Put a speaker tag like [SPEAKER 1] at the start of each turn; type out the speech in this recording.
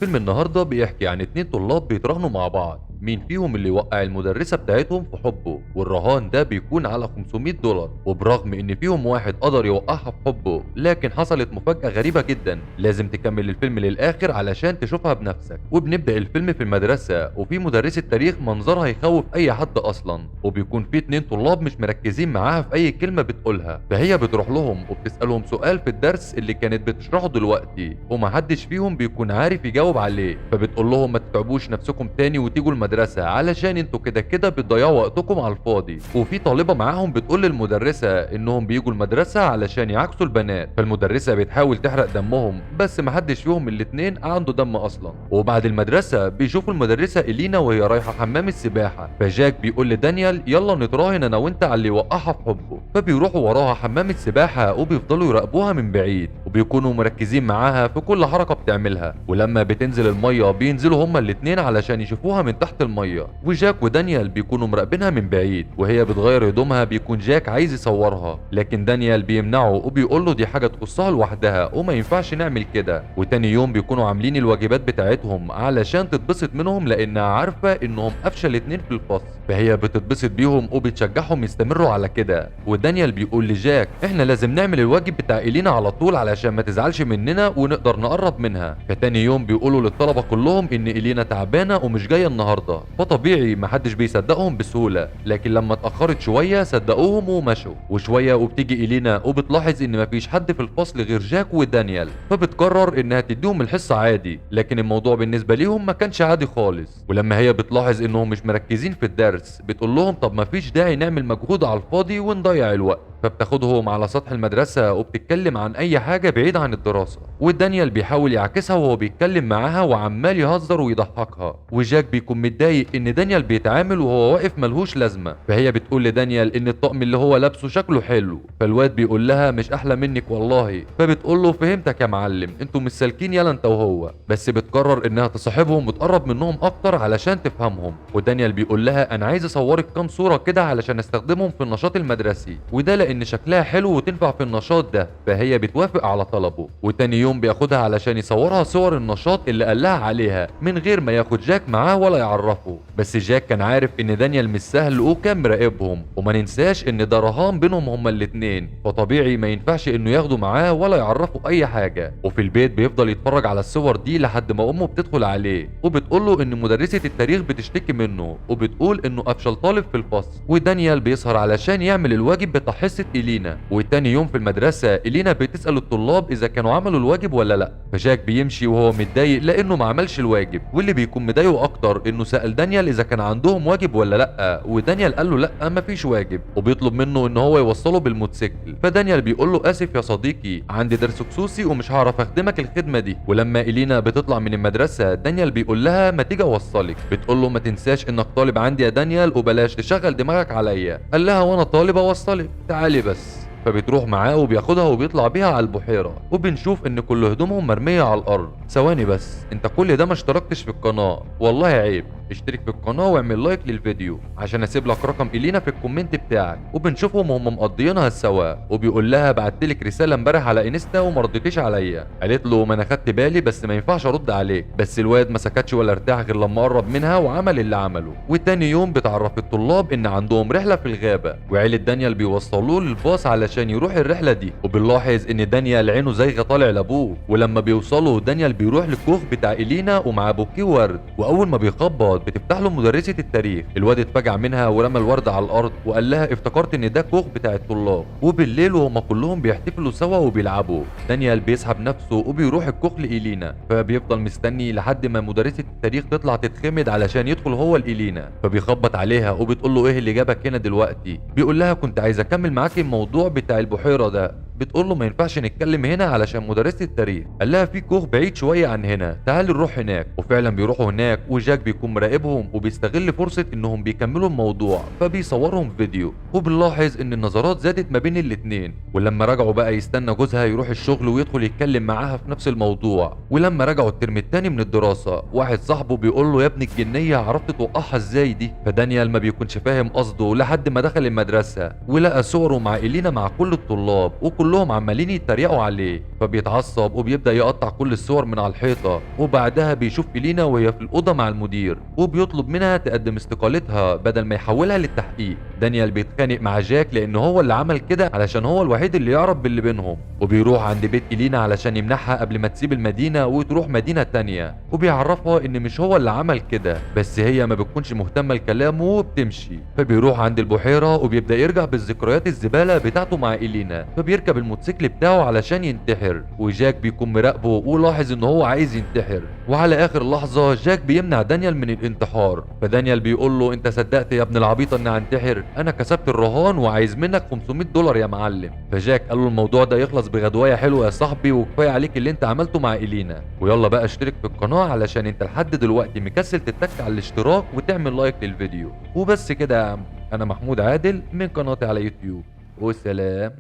[SPEAKER 1] فيلم النهارده بيحكي عن اتنين طلاب بيتراهنوا مع بعض مين فيهم اللي يوقع المدرسة بتاعتهم في حبه، والرهان ده بيكون على $500. وبرغم ان فيهم واحد قدر يوقعها في حبه، لكن حصلت مفاجأة غريبة جدا لازم تكمل الفيلم للآخر علشان تشوفها بنفسك. وبنبدأ الفيلم في المدرسة، وفي مدرسة تاريخ منظرها يخوف اي حد اصلا، وبيكون في اتنين طلاب مش مركزين معاها في اي كلمة بتقولها، فهي بتروح لهم وبتسألهم سؤال في الدرس اللي كانت بتشرحه دلوقتي ومحدش فيهم بيكون عارف يجاوب عليه، فبتقول لهم ما تتعبوش نفسكم تاني وتيجوا المدرسة علشان انتوا كده كده بتضيعوا وقتكم على الفاضي. وفي طالبة معاهم بتقول للمدرسة انهم بيجوا المدرسة علشان يعاكسوا البنات، فالمدرسة بتحاول تحرق دمهم بس محدش فيهم الاتنين عنده دم اصلا. وبعد المدرسة بيشوفوا المدرسة إلينا وهي رايحة حمام السباحة، فجاك بيقول لدانيال يلا نتراهن انا وانت على اللي يوقعها في حبه، فبيروحوا وراها حمام السباحة وبيفضلوا يراقبوها من بعيد وبيكونوا مركزين معاها في كل حركة بتعملها. ولما بتنزل المية بينزلوا هما الاتنين علشان يشوفوها من تحت المية، وجاك ودانيال بيكونوا مراقبينها من بعيد، وهي بتغير هدومها بيكون جاك عايز يصورها لكن دانيال بيمنعه وبيقول له دي حاجة تخصها لوحدها وما ينفعش نعمل كده. وتاني يوم بيكونوا عاملين الواجبات بتاعتهم علشان تتبسط منهم لانها عارفة انهم افشل اتنين في الفصل، فهي بتتبسط بيهم وبتشجعهم يستمروا على كده. ودانيال بيقول لجاك احنا لازم نعمل الواجب بتاع إلينا على طول علشان ما تزعلش مننا ونقدر نقرب منها. فتاني يوم بيقولوا للطلبة كلهم ان إلينا تعبانة ومش جاية النهاردة، فطبيعي محدش بيصدقهم بسهولة، لكن لما اتأخرت شوية صدقوهم ومشوا. وشوية وبتيجي إلينا وبتلاحظ ان مفيش حد في الفصل غير جاك ودانيال، فبتقرر انها تديهم الحصة عادي، لكن الموضوع بالنسبة ليهم ما كانش عادي خالص. ولما هي بتلاحظ انهم مش مركزين في الدرس بتقول لهم طب مفيش داعي نعمل مجهود على الفاضي ونضيع الوقت، فبتاخدهم على سطح المدرسة وبتتكلم عن أي حاجة بعيد عن الدراسة. ودانيال بيحاول يعكسها وهو بيتكلم معاها وعمال يهزر ويضحكها، وجاك بيكون متضايق إن دانيال بيتعامل وهو واقف ملهوش لازمة، فهي بتقول لدانيال إن الطقم اللي هو لابسه شكله حلو، فالواد بيقول لها مش أحلى منك والله، فبتقول له فهمتك يا معلم انتوا مش سالكين يلا انت وهو، بس بتقرر إنها تصاحبهم وتقرب منهم أكتر علشان تفهمهم. ودانيال بيقول لها أنا عايز أصورك كام صورة كده علشان أستخدمهم في النشاط المدرسي، وده لأن شكلها حلو وتنفع في النشاط ده، فهي بتوافق على طلبه. وتاني يوم بياخدها علشان يصورها صور النشاط اللي قال لها عليها من غير ما ياخد جاك معاه ولا يعرفه، بس جاك كان عارف ان دانيال مش سهل وكان مراقبهم، وما ننساش ان ده رهان بينهم هما الاتنين، فطبيعي ما ينفعش انه ياخده معاه ولا يعرفه اي حاجة. وفي البيت بيفضل يتفرج على الصور دي لحد ما امه بتدخل عليه وبتقول له ان مدرسة التاريخ بتشتكي منه وبتقول انه افشل طالب في الفصل. ودانيال بيسهر علشان يعمل الواجب بتاع حصة إلينا. وتاني يوم في المدرسة إلينا بتسأل الطلاب إذا كانوا عملوا الواجب ولا لأ، فجاك بيمشي وهو متضايق لأنه ما عملش الواجب، واللي بيكون مضايقه أكتر إنه سأل دانيال إذا كان عندهم واجب ولا لأ، ودانيال قال له لأ مفيش واجب، وبيطلب منه إن هو يوصله بالموتوسيكل، فدانيال بيقول له آسف يا صديقي عندي درس خصوصي ومش هعرف أخدمك الخدمة دي. ولما إلينا بتطلع من المدرسة دانيال بيقول لها ما تيجي أوصلك، بتقول له ما تنساش إنك طالب عندي يا دانيال وبلاش تشغل دماغك عليا، قال لها وأنا طالب أوصلك تعالي بس، فبتروح معاه وبياخدها وبيطلع بيها على البحيرة، وبنشوف ان كل هدومهم مرمية على الارض. ثواني بس، انت كل ده ما اشتركتش في القناة، والله عيب، اشترك في القناة واعمل like للفيديو عشان اسيب لك رقم إلينا في ال comment بتاعك. وبنشوفهم وهم مقضيينها سوا، وبيقول لها بعتلك رسالة امبارح على انستا وما ردتيش عليا، قالت له ما انا خدت بالي بس ما ينفعش ارد عليك، بس الواد ما سكتش ولا ارتاح غير لما قرب منها وعمل اللي عمله. وتاني يوم بتعرف الطلاب ان عندهم رحلة في الغابة، وعيلة دانيال بيوصلوه للباص علشان يروح الرحلة دي، وبنلاحظ ان دانيال عينه زايغة طالع لابوه. ولما بيوصلوا دانيال بيروح للكوخ بتاع إلينا ومعاه بوكيه ورد، واول ما بيخبط بتفتح له مدرسة التاريخ، الواد اتفجع منها ورمى الورد على الارض وقال لها افتكرت ان ده كوخ بتاع الطلاب. وبالليل وهما كلهم بيحتفلوا سوا وبيلعبوا، دانيال بيسحب نفسه وبيروح الكوخ لإلينا، فبيفضل مستني لحد ما مدرسة التاريخ تطلع تتخمد علشان يدخل هو لإلينا، فبيخبط عليها وبتقول له ايه اللي جابك هنا دلوقتي، بيقول لها كنت عايز اكمل معاكي الموضوع بتاع البحيرة ده، بتقول له ما ينفعش نتكلم هنا علشان مدرسة التاريخ، قال لها في كوخ بعيد شوية عن هنا تعالي نروح هناك، وفعلا بيروحوا هناك وجاك بيكون مراقبهم وبيستغل فرصة انهم بيكملوا الموضوع فبيصورهم فيديو، وبنلاحظ ان النظرات زادت ما بين الاتنين. ولما رجعوا بقى يستنى جوزها يروح الشغل ويدخل يتكلم معاها في نفس الموضوع. ولما رجعوا الترم التاني من الدراسة واحد صاحبه بيقول له يا ابن الجنية عرفت توقعها ازاي دي، فدانيال ما بيكونش فاهم قصده لحد ما دخل المدرسة ولقى صوره مع إلينا مع كل الطلاب وكل وكلهم عمالين يتريقوا عليه، فبيتعصب وبيبدا يقطع كل الصور من على الحيطة. وبعدها بيشوف إلينا وهي في الاوضة مع المدير، وبيطلب منها تقدم استقالتها بدل ما يحولها للتحقيق. دانيال بيتخانق مع جاك لان هو اللي عمل كده علشان هو الوحيد اللي يعرف باللي بينهم، وبيروح عند بيت إلينا علشان يمنعها قبل ما تسيب المدينة وتروح مدينة تانية، وبيعرفها ان مش هو اللي عمل كده، بس هي ما بتكونش مهتمة لكلامه وبتمشي. فبيروح عند البحيرة وبيبدا يرجع بالذكريات الزبالة بتاعته مع إلينا، فبيركب الموتوسيكل بتاعه علشان ينتحر، وجاك بيكون مراقبة ولاحظ ان هو عايز ينتحر. وعلى اخر لحظة جاك بيمنع دانيال من الانتحار، فدانيال بيقول له انت صدقت يا ابن العبيطه اني هنتحر؟ انا كسبت الرهان وعايز منك $500 يا معلم. فجاك قال له الموضوع ده يخلص بغدوايه حلوة يا صاحبي، وكفاية عليك اللي انت عملته مع إلينا، ويلا بقى اشترك في القناة علشان انت لحد دلوقتي مكسل تتك على الاشتراك وتعمل لايك للفيديو. وبس كده يا عم، انا محمود عادل من قناتي على يوتيوب، وسلام.